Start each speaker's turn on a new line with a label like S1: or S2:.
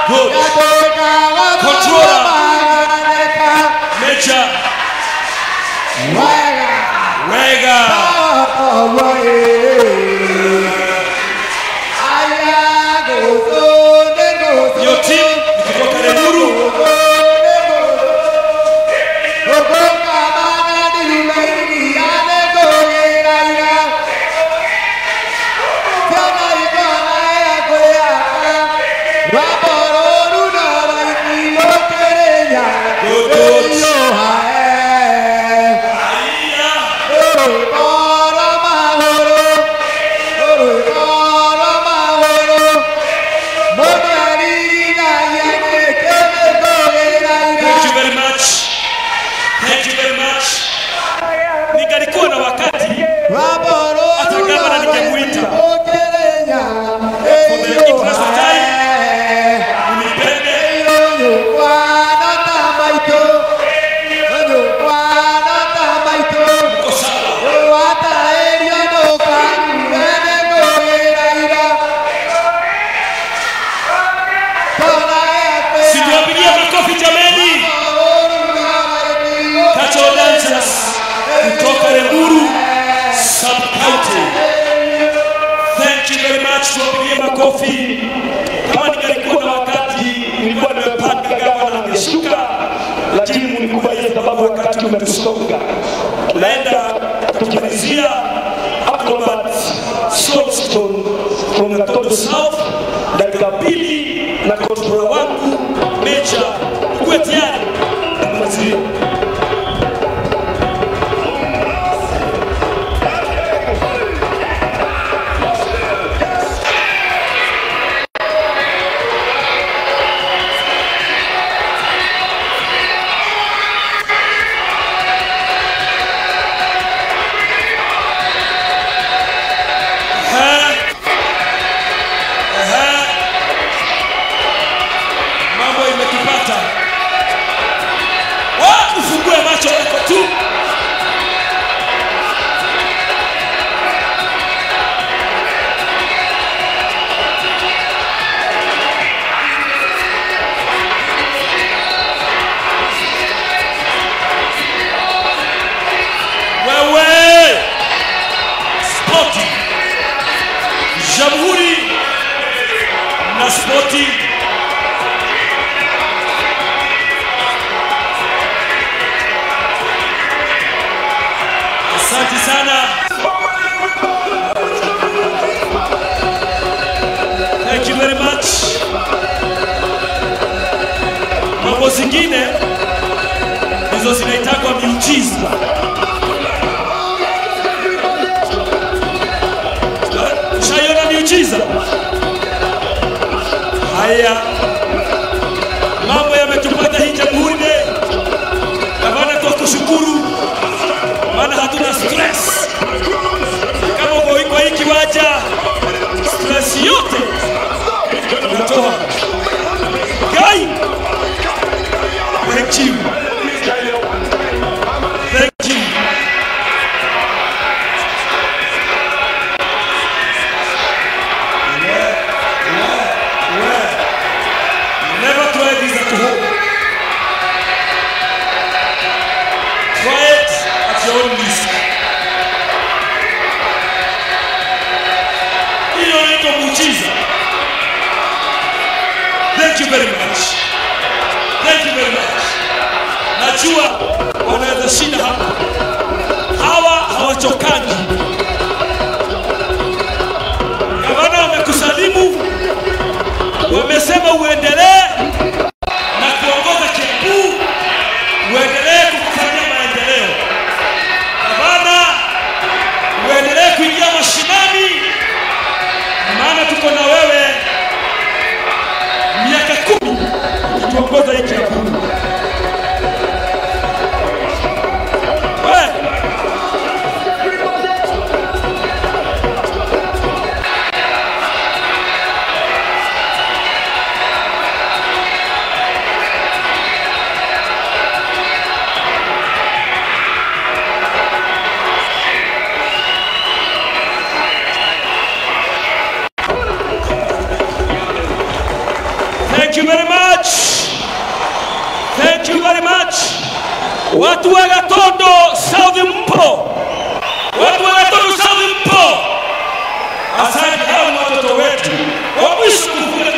S1: Good. Controller. Major. Wega. Your team kutoka Limuru. Ningalikuwa na wakati hata gavana ningemuita. For the interest of time, unipende. Mko sawa. Situwapigie makofi jameni. Cultural dancers kutoka Limuru Sub County. Thank you very much. Tuwapigie makofi. Kama ningalikuwa na wakati nilikuwa nimepanga gavana angeshuka, lakini mlikubalia sababu wakati umetusonga. Tunaenda tukimalizia Acrobats Soulstone from Gatondo South, dakika 2 na controller wangu Major. Kuwe tayari tumalizie. Ufungue macho yako tu. Wewe Sporti Jamhuri na Sporti. Asante sana. Thank you very much. Mambo zingine hizo zinaitwa miujiza. Shaiona miujiza? Haya, mambo yametupata hii Jamhuri. Gavana, tukushukuru maana hatuna stress. Kama uko kwa hii kiwanja, stress yote tunatoa. Guy, thank you. Thank you. Thank you very much. Thank you very much. Najua wanaweza shinda hapa. Hawa hawachokangi. Gavana wamekusalimu, wamesema uendelee na kuongoza Kiambu, uendelee kufanya maendeleo. Gavana, uendelee kuingia mashinani, maana tuko na wewe miaka 10 ukituongoza hii Kiambu. Thank you very much. Thank you very much. Watu wa Gatondo South mpo. Watu wa Gatondo South mpo. Asante, hao ni watoto wetu. Wa mwisho kufunga